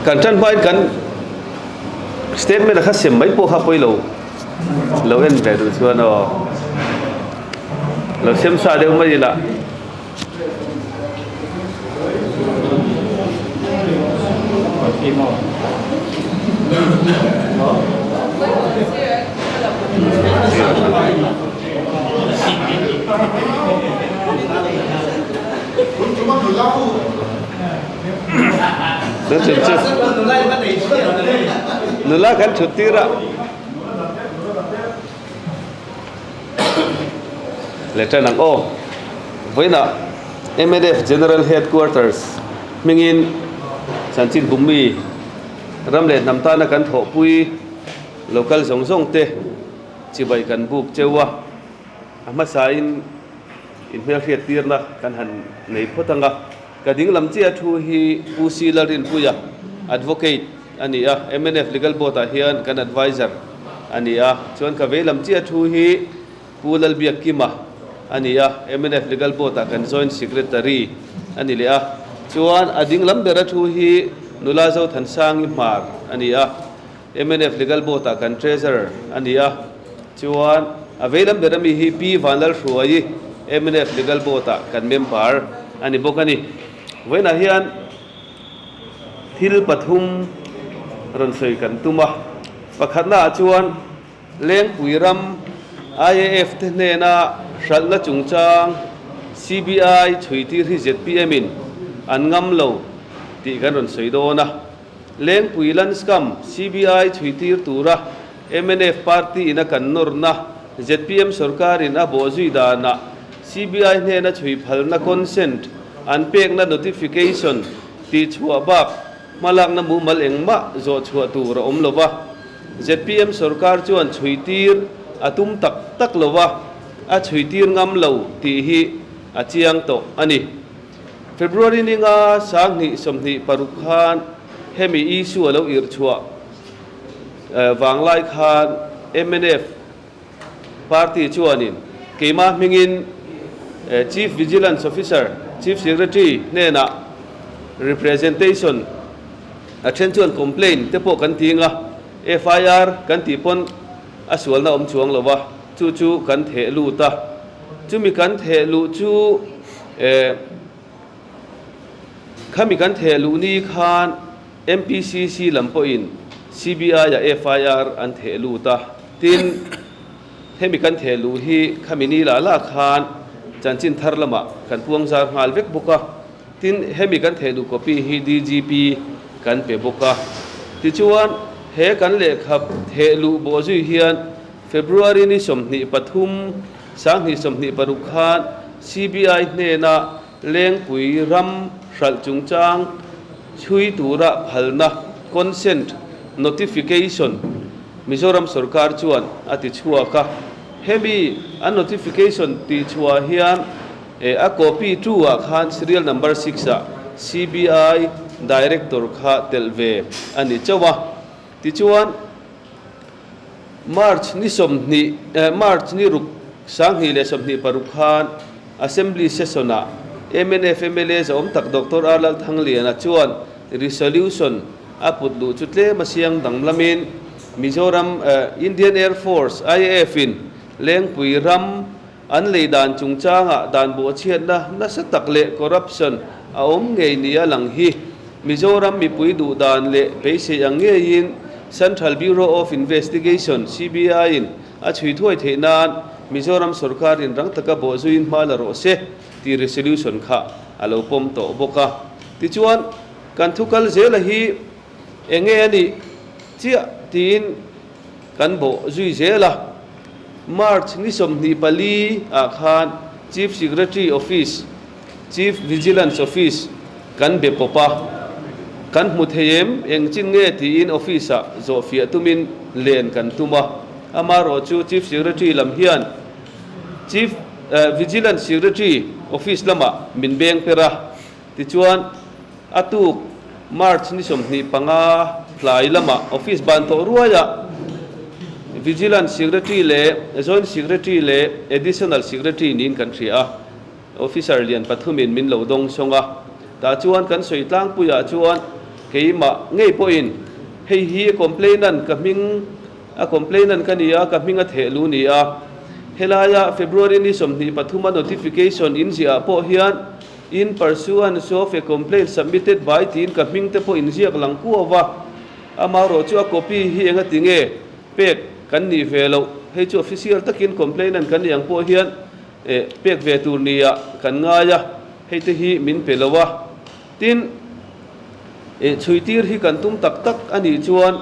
Kan tan hmain kan statement a kha sem mai pawh kha pawi lo lo en ve duh chuan aw lo sem sa deuh mai ila. Nula kan thut tir a leh tan ang aw vawiinah mnf General Headquarters hmingin chanchin bummi ram leh hnam tana kan thawhpui local zawng zawng te chibai kan buk cheu a a hmasain inhmelhriat tirna kan han nei phawt ang a ka ding lam chiah thu hi Pu C Lalrinpuia Advocate a ni a mnf Legal Board ah hian kan adviser a ni a chuan ka vei lam chiah thu hi Pu Lalbiakkima a ni a mnf Legal Board ah kan Joint Secretary a ni leh a chuan a ding lam bera thu hi Nula Zothansangi Hmar a ni a. Mnf Legal Board ah kan Treasurer a ni a, chuan a vei lam ber ami hi Pi Vanlalhruaii mnf Legal Board ah kan member a ni bawk a ni. Vawiinah hian thil pathum rawn sawi kan tum a, pakhatna ah chuan Lengpui ram IAF te hnena hralhna chungchang CBI chhuitir hi zpm in an ngam lo tih kan rawn sawi dawn a. Lengpui Landscam CBI chhuitir tura mnf party in a kan nawrna zpm sorkarin a bawhzui danah CBI hnena chhui phalna consent an pekna notification tihchhuah bak hmalakna mumal engmah zawh chhuah tur a awm lo va. Zpm sorkar chuan chhuitir a tum tak tak lo va, a chhuitir ngam lo tih hi a chiang tawh a ni. February ninga 2026 khan hemi issue a lo irh chhuah vanglai khan mnf party chuanin keimah hmingin Chief Vigilance Officer, Chief Secretary hnenah representation a then chuan complaint te pawh kan ti anga FIR kan tih pawn a sualna awm chuang lo va, chu chu kan theh lut a. Chumi kan theh luh chu eh khami kan theh luh ni khan MPCC lam pawhin CBI ah FIR an theh lut a, tin hemi kan theh luh hi khami ni lah lah khan chanchin thar lamah kan puang zar nghal vek bawk a, tin hemi kan theh luh copy hi DGP kan pe bawk a, tichuan he kan lehkha theh luh bawhzui hian February ni 23, 2026 khan CBI hnena Lengpui ram hralh chungchang chhui tura phalna, consent notification, Mizoram sorkar chuan a ti chhuak a. Hemi a notification tih chhuah hian a copy two ah khan serial number six ah CBI Director kha telh ve a ni chauh a. Tichuan. March ni 20 March ni ruk 2026 khan Assembly Session ah mnf mla zawm tak Doctor R Lalthangliana chuan resolution a put luh chu tlem a siang danglamin Mizoram Indian Air Force, IAF, in Lengpui ram an lei dan chungchangah dan bawhchhiatna nasa tak leh corruption a awm ngei nia lang hi Mizoram mipui duh dan leh beisei ang ngeiin Central Bureau of Investigation, CBI, in a chhui thuai theih nan Mizoram sorkar in rang taka bawhzuiin hma la rawh se tih resolution kha a lo pawm tawh bawk a. Tichuan, kan thu kal zela hi enge a nih chiah tiin kan bawhzui zel a. March ni 24 ah khan Chief Secretary Office, Chief Vigilance Office kan be pawp a, kan hmu thei em, eng chin nge tiin office ah zawhfiah tumin len kan tum a. Amaherawh chu Chief Secretary lam hian Chief Vigilance Secretary Office lamah min beng per a, tichuan a tuk March ni 25 tlai lamah office ban tawh ruaiah Vigilance Secretary leh Joint Secretary leh Additional Secretary niin kan hria a, Officer lian pathumin min lo dawng sawng a. Tah chuan kan sawi tlangpuiah chuan keimah ngei pawhin hei hi complainant ka hming a complainant ka ni a, ka hming a theh lu ni a. Helaia February ni 23 a notification in ziahah pawh hian in pursuance of a complaint submitted by tiin ka hming te pawh inziak lang kuau a. Amaherawh chu a copy hi engati nge pek kan nih ve loh? Hei chu official takin complainant kan nih ang pawh hian pek ve tur nia kan ngai a, hei te hi min pe lo a. Tin, chhuitir hi kan tum tak tak a nih chuan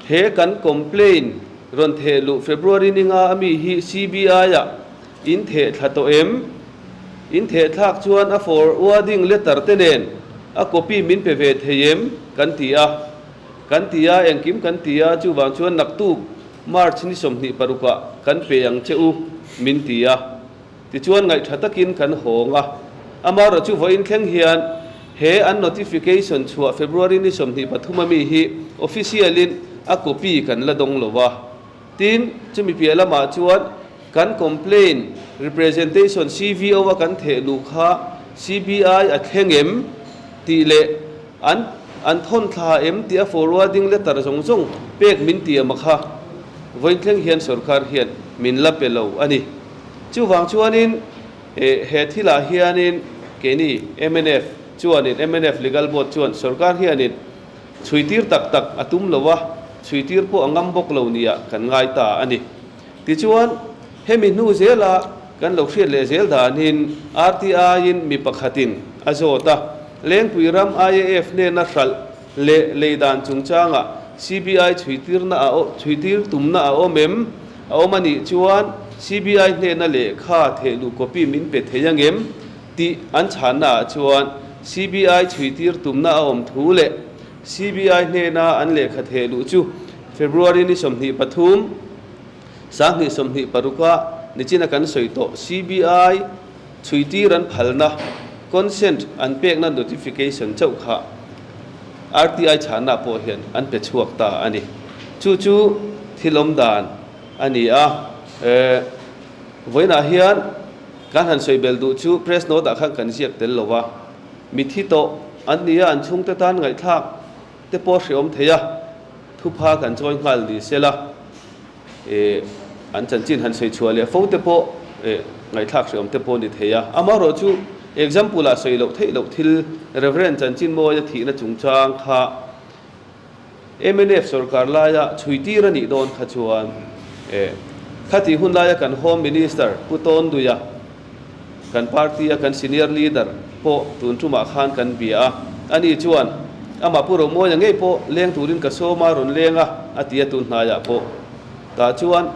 he kan complaint rawn theh luh February ni nga ami hi CBI-ah in theh thla tawh em? In theh thlak chuan a forwarding letter te nen a copy min pe ve thei em? Kan ti a. Kan ti a, engkim kan ti a, chuvang chuan naktuk March ni 26 ah kan pe ang che u min ti a. Tichuan ngaihtha takin kan hawng a. Amaherawh chu vawiin thleng hian he an notification chhuah February ni 23 ami hi official in a copy kan la dawng lo a. Tin, chumi piah lamah chuan kan complaint representation CVO a kan theh luh kha CBI a thleng em tih leh an an thawn thla em tih a forwarding letter zawng zawng pek min tiam a kha vawiin thleng hian sorkar hian min la pe lo a ni. Chuvang chuanin he thilah hianin keini mnf chuanin mnf Legal Board chuan sorkar hianin chhuitir tak tak a tum lo a, chhuitir pawh a ngam bawk lo nia kan ngai ta a ni. Tichuan, hemi hnu zela kan lo hriat leh zel danin RTI-in mi pakhatin a zawt a, Lengpui ram IAF hnena hralh leh lei dan chungchangah CBI chhuitirna a chhuitir tumna a awm em? A awm a nih chuan CBI hnena lehkha thehluh copy min pe thei ang em? Tih an chhannaah chuan CBI chhuitir tumna a awm thu leh CBI hnena an lehkha thehluh chu February ni 23, 2026 a nichina kan sawi tawh CBI chhuitir an phalna, consent an pekna notification chauh kha RTI chhanna pawh hian an pe chhuak ta a ni. Chu chu thil awm dan a ni a. Vawiinah hian kan han sawi bel duh chu press note ah khan kan ziak tel lo va, mithi tawh an ni a, an chhungte tan ngaihthlak te pawh hreawm thei a, thupha kan chawi nghal ni sela, an chanchin han sawi chhuah leh fo te pawh ngaihthlak hreawm te pawh ni thei a. Amaherawh chu example ah sawi loh theih loh thil Reverend Chanchin Mawia thihna chungchang kha mnf sorkar laia chhuitir a nih dawn kha chuan khatih hun laia kan Home Minister Pu Tawnduia kan party a kan senior leader pawh tun tumah khan kan bia a, ani chuan amah Pu Romawia ngei pawh leng turin ka sawm a rawn leng a, a ti a tun hnaiah pawh. Tah chuan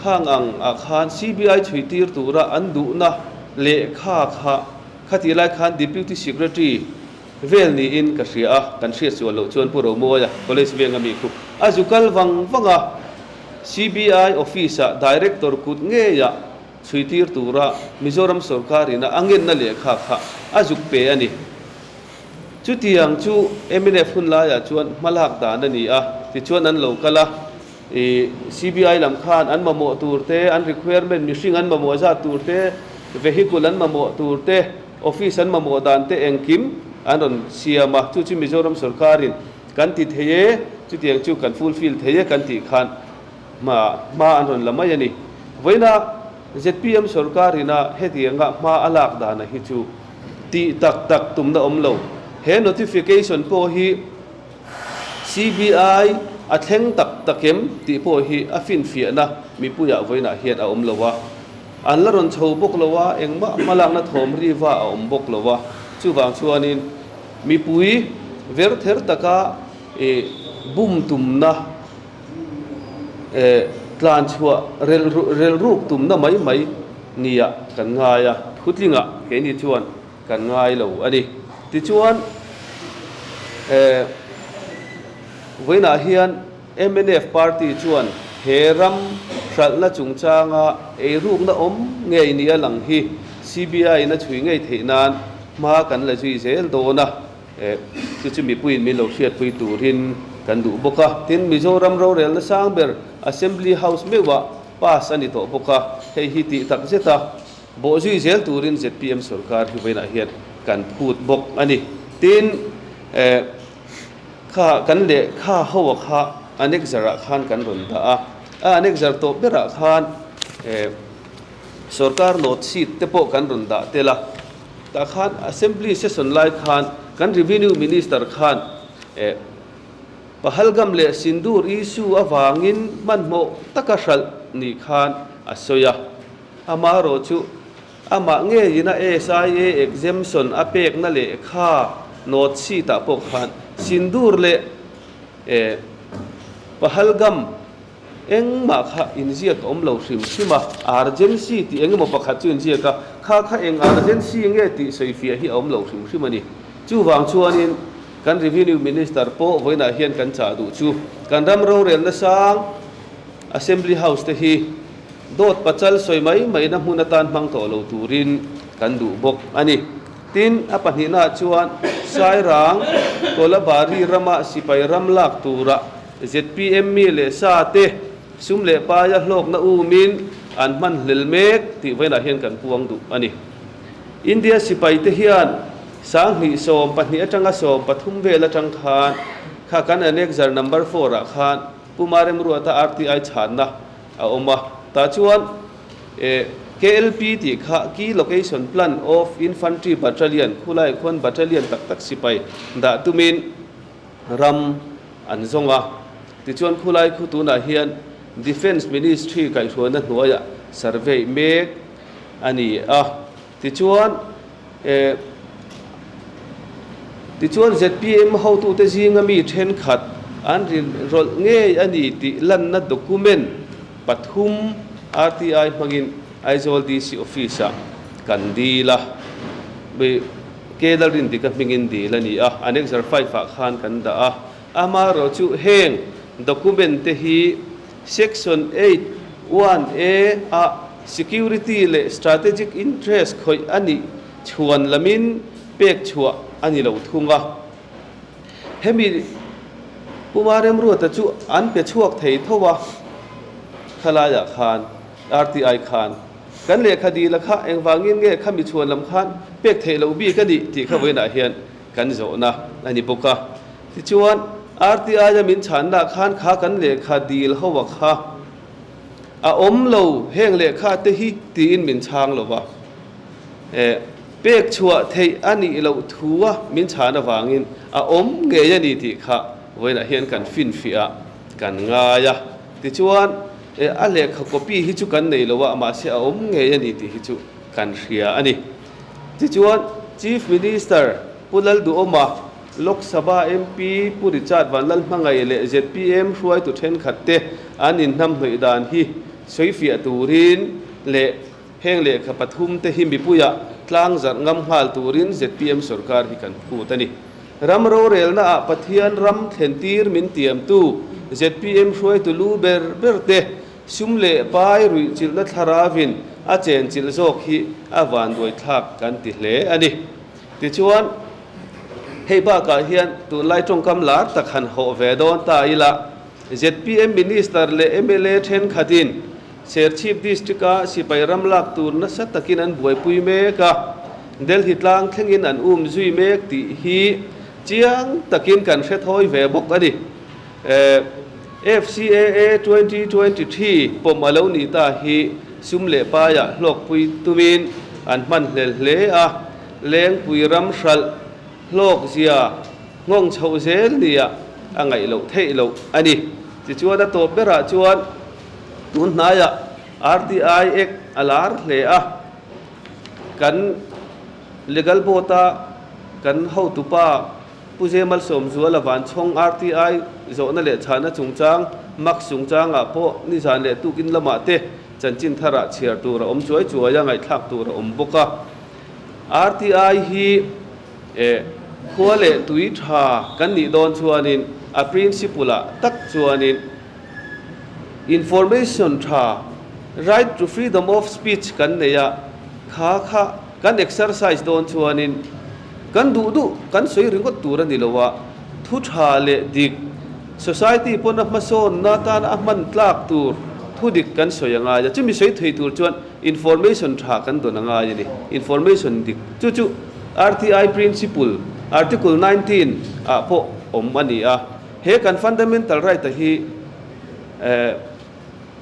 khang ang ah khan CBI chhuitir tura an duhna lehkha kha khatih lai khan Deputy Secretary vel niin ka hria a, kan hriat sual loh chuan Pu Romawia College venga mi khu a zu kal vang vang a, CBI office ah Director kut ngeiah chhuitir tura Mizoram sorkarin a ngenna lehkha kha a zuk pe a ni. Chutiang chu mnf hun laiah chuan hmalak dan a ni a, tichuan an lo kal a, ih CBI lam khan an mamawh tur te, an requirement mihring an mamawh zat tur te, vehicle an mamawh tur te, office an mamawh dan te engkim an rawn siam a, chu chu Mizoram sorkarin kan ti thei e, chutiang chu kan fulfill thei e kan tih khan Hma hma an rawn la mai a ni. Vawiina zpm sorkarina hetianga hma a lak dana hi chu tih tak tak tumna awm lo. He notification pawh hi CBI a thleng tak tak em tih pawh hi a finfiahna mipuiah vawiinah hian a awm lo a. An la rawn chho bawk lo a, engmah hmalakna thawm riva a awm bawk lo a. Chuvang chuanin mipui verther taka bum tumna Tlan chhuah relhruk tumna mai mai nia kan ngai a, thutlingah keini chuan kan ngai lo a ni. Tichuan, vawiinah hian mnf party chuan he ram hralhna chungchanga eirukna awm ngei nia lang hi CBI-in a chhui ngei theih nan hma kan la zui zel dawn a. Chu chu mipuiin min lo hriatpui turin kan duh bawk a. Tin, Mizoram rorelna sang ber Assembly House meuhah pass a ni tawh bawk a, hei hi tih tak zet a, bawhzui zel turin zpm sorkar hi vawiinah hian kan phut bawk a ni. Tin, kha kan lehkha ho a kha annexure ah khan kan rawn dah a, a annexure tawh berah khan sorkar note sheet te pawh kan rawn dah tel a, tah khan assembly session lai khan kan revenue minister khan Pahalgam leh Sindoor issue avangin hmanhmawh taka hralh ni khan a sawi a, amaherawh chu Amah ngeiin a SIA exemption a pekna lehkha note sheet ah pawh khan Sindoor leh Pahalgam engmah kha inziak a awm lo hrim hrim a, urgency tih engemaw pakhat chu inziak a, kha kha eng urgency nge tih sawifiah hi a awm lo hrim hrim a ni. Chuvang chuanin kan Revenue Minister pawh vawiinah hian kan chah duh chu kan ram rorelna sang Assembly House te hi Dawt pachal sawi mai maina hmun atan hmang tawh lo turin kan duh bawk a ni. Tin, a pahnihnaah chuan Sairang, Kolabari rama sipai ram lak tura zpm mi leh sa te sum leh paia hlawkna umin an hman hlel mek tih vawiinah hian kan puang duh a ni. India sipai te hian 2012 atanga 13 vel atang khan kha kan Annexure Number four ah khan Pu Maremruata RTI chhanna a awm a, tah chuan KLP tih kha Key Location Plan of Infantry Battalion, khulaiah khuan battalion tak tak sipai dah tumin ram an zawng a. Tichuan khulai khu tunah hian Defence Ministry kaihhruaina hnuaiah survey mek a ni a. Tichuan Tichuan zpm hotute zinga mi thenkhat an rinrawlh ngei a ni tih lanna document pathum RTI hmangin Aizawl DC Office-ah kan dil a, K Lalrindika hmingin dil a ni a, Annexure 5-ah khan kan dah a. Amaherawhchu heng document te hi Section 8, 1A ah Security leh Strategic Interest khawih a nih chhuan lamin pek chhuah a ni lo thung a. Hemi Puma Remruata chu an pe chhuak thei tho a, khalaiah khan RTI khan kan lehkha dila kha engvangin nge khami chhuan lam khan pek theih loh bik a nih tih kha vawiinah hian kan zawhna a ni bawk a. Tichuan, RTI-a min chhanna khan kha kan lehkha dil ho a kha a awm lo, heng lehkha te hi tiin min chhang lo va. Pek chhuah theih a nih loh thu a min chhan avangin a awm ngei a ni tih kha vawiinah hian kan finfiah a, kan ngai a. Tichuan, a lehkha copy hi chu kan nei lo a, mahse a awm ngei a ni tih hi chu kan hria a ni. Tichuan, Chief Minister Pu Lalduhawma, Lok Sabha MP Pu Richard Vanlalhmangaih leh zpm hruaitu thenkhat te an inhnamhnawih dan hi sawifiah turin leh heng lehkha pathum te hi mipuiah tlangzarh ngam nghal turin zpm sorkar hi kan phut a ni. Ram rorelna ah Pathian ram thlentir min tiamtu zpm hruaitu lu ber ber te sum leh pai ruihchilhna thlaravin a chenchilh zawk hi a vanduaithlak kan ti hle a ni. Tichuan, hei bakah hian tunlai tawngkam lar tak han hawh ve dawn ta ila, zpm Minister leh mla thenkhatin Serchhip District-a sipai ram lak tur nasa takin an buaipui mek a, Delhi tlang thlengin an um zui mek tih hi chiang takin kan hre thawi ve bawk a ni. FCAA 2023 pawm a lo nih ta hi sum leh paiah hlawkpui tumin an hman hlel hle a, Lengpui ram hralh hlawk zia nghawng chhoh zel nia a ngaih loh theih loh a ni. Tichuan a tawp berah chuan tun hnaiah RTI Act a lar hle a, kan Legal Board-a kan hotupa Pu Zemalsawm Zuala Vanchhawng RTI zawhna leh chhahna chungchang, Max chungchangah pawh nizan leh tukin lamah te chanchin tharah chhiar tur a awm chuai chuai a, ngaihthlak tur a awm bawk a. RTI hi khua leh tui tha kan nih dawn chuanin a principle-ah tak chuanin information tha, right to freedom of speech kan nei a, kha kha kan exercise dawn chuanin kan duh duh kan sawi ringawt tur a ni lo a, thu tha leh dik, society pawn a hmasawnna tana a hman tlak tur thu dik kan sawi a ngai a, chumi sawi thei tur chuan information tha kan dawn a ngai a ni, information dik chu chu. RTI Principle, Article 19 ah pawh awm a ni a. He kan fundamental right a hi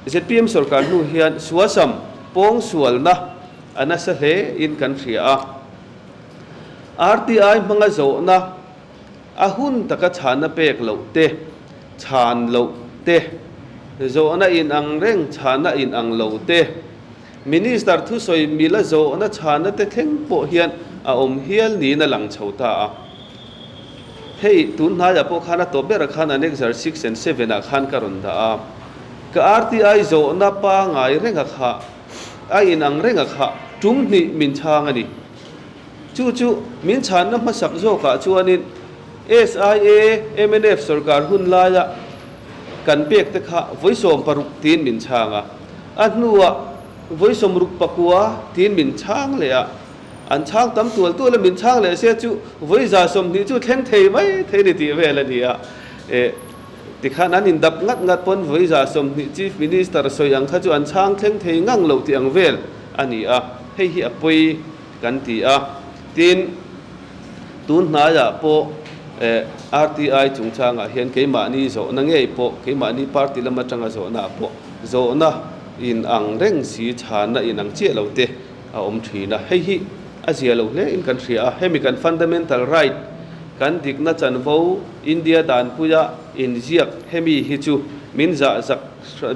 zpm sorkar hnu hian suasam pawngsualna a nasa hle in kan hria a. RTI hmanga zawhna a hun taka chhanna pek loh te, chhan loh te, zawhna inang reng chhanna inang lo te, Minister thusawi mila zawhna chhanna te thleng pawh hian a awm hial niin a lang chho ta a. Hei, tun hnaiah pawh khan a tawp berah khan Annexure 6 and 7 ah khan ka rawn dah a. Ka RTI zawhna pangai renga kha, a inang renga kha tum hnih min chhang a ni. Chu chu min chhanna hmasak zawkah chuanin SIA, mnf sorkar hun laia kan pek te kha vawi 16 tiin min chhang a, a hnuah vawi 64 tiin min chhang leh a, an chhang tam tual tual a, min chhang leh se chu vawi 120 chu thleng thei mai thei ni tih vel a ni a. Eh, tikhan an indap ngat ngat pawn vawi 120 Chief Minister sawi ang kha chu an chhang thleng thei ngang lo tih ang vel a ni a, hei hi a pawi kan ti a. Tin, tun hnaiah pawh RTI chungchangah hian keimahni zawhna ngei pawh, keimahni party lam atanga zawhnaah pawh zawhna inang reng si, chhanna inang chiah lo te a awm thin a. Hei hi a zia lo hle in kan hria a. Hemi kan fundamental right, kan dikna chanvo India danpuia inziak hemi hi chu min zah zak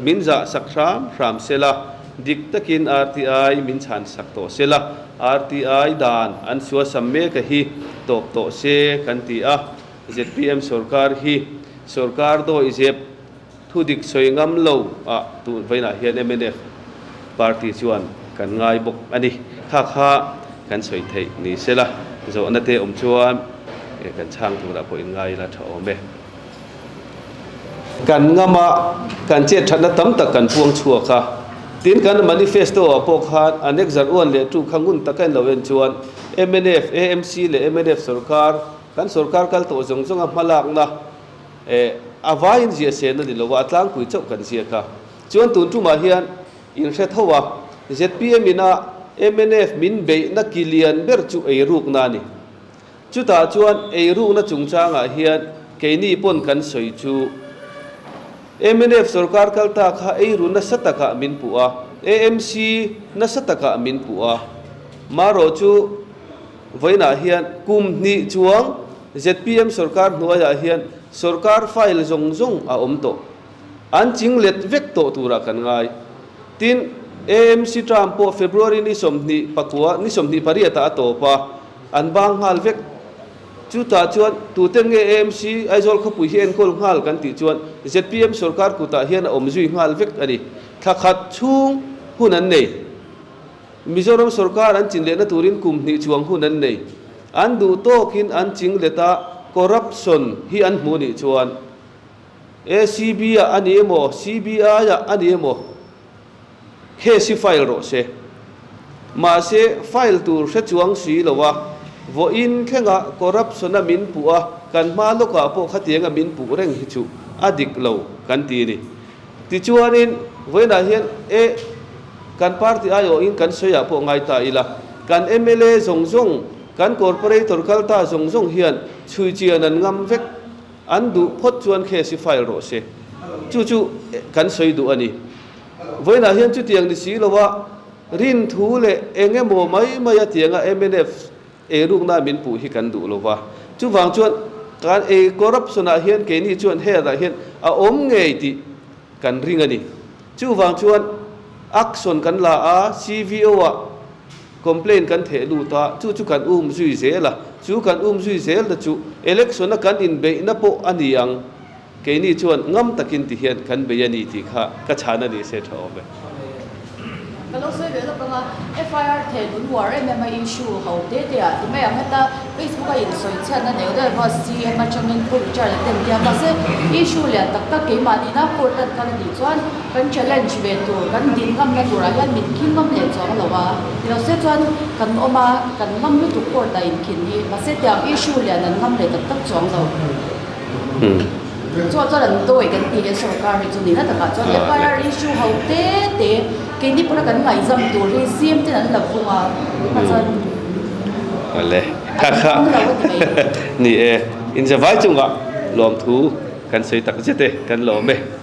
min zah sak hram hram sela, dik takin RTI min chhan sak tawh sela, RTI dan an suasam mek a hi tawp tawh se kan ti a. Zpm sorkar hi sorkar dawi zep thu dik sawi ngam lo ah tun vawiinah hian mnf party chuan kan ngai bawk a ni. Kha kha kan sawi theih ni sela, zawhna te awm chuan kan chhang turah pawh in ngai ila tha awm e. Kan ngam a, kan chet thatna tam tak kan puang chhuak a. Tin, kan manifesto ah pawh khan Annexure 1 leh 2 kha ngun taka in lo en chuan mnf, AMC leh mnf sorkar, kan sorkar kal tawh zawng zawng a hmalakna eh a vaiin ziah sen a ni lo a, a tlangpui chauh kan ziak a. Chuan tun tumah hian in hre tho a, zpm ina mnf min beihna ki lian ber chu eirukna a ni. Chutah chuan eirukna chungchangah hian keini pawn kan sawi chu mnf sorkar kal ta kha eiru nasa takah min puh a, AMC nasa takah min puh a. Marawh chu vawiinah hian kum hnih chuang zpm sorkar hnuaiah hian sorkar file zawng zawng a awm tawh. An ching let vek tawh turah kan ngai. Tin, AMC term pawh February ni 29, ni 28 ah a tawp a, an bang nghal vek. Chutah chuan tute nge AMC Aizawl khawpui hi enkawl nghal kan tih chuan zpm sorkar kutah hian a awm zui nghal vek a ni. Thla khat chhung hun an nei. Mizoram sorkar an chin lehna turin kum hnih chuang hun an nei. An duh tawkin an ching let a, corruption hi an hmuh nih chuan ACB ah a ni emaw, CBI ah a ni emaw case hi file rawh se. Mahse, file tur hre chuang si lo a, vawiin thlenga corruption a min puh a, kan hma lawkah pawh khatianga min puh reng hi chu a dik lo kan ti a ni. Tichuanin, vawiinah hian e kan party aiawhin kan sawiah pawh ngai ta ila, kan mla zawng zawng, kan corporator kal ta zawng zawng hian chhui chian an ngam vek. An duh phawt chuan case hi file rawh se. Chu chu kan sawi duh a ni. Vawiinah hian chutiang ni si lova rin thu leh eng emaw mai mai a tianga mnf eirukna min puh hi kan duh lova. Chuvang chuan kan ei corruption ah hian keini chuan heatah hian a awm ngei tih kan ring a ni. Chuvang chuan action kan la a, CVO ah complaint kan theh lut a, chu chu kan um zui zel a, chu kan um zui zel na chu election a kan inbeihna pawh a ni ang, keini chuan ngam takin ti hian kan bei a ni tih kha ka chhan a ni se tha awm e. Ka lo sawi ve lawk ang a, FIR theh lun uar em em a issue ho te te ah ti mai ang heta Facebook a insawi chhiatna neuh deuh emaw CM atangin Pu Richard a ten tia mahse issue lian tak tak keimahni na court lan kal a nih chuan Kan challenge ve tur, kan din ngamna turah hian min khing ngam leh chuang lo a, ti lo se chuan kan awm a, kan ngam lutuk court a inkhin hi, mahse tiang issue lian an ngam leh tak tak chuang lo. Chuan chuan an dawi kan tih leh sorkar hi chu nihna takah chuan FIR issue ho te te keini pawha kan ngaihzam tur hi CM ten an la vung a, kha chuan. Awle. Kha kha ni e, in zavai chungah lawmthu kan sawi tak zet e, kan lawm e.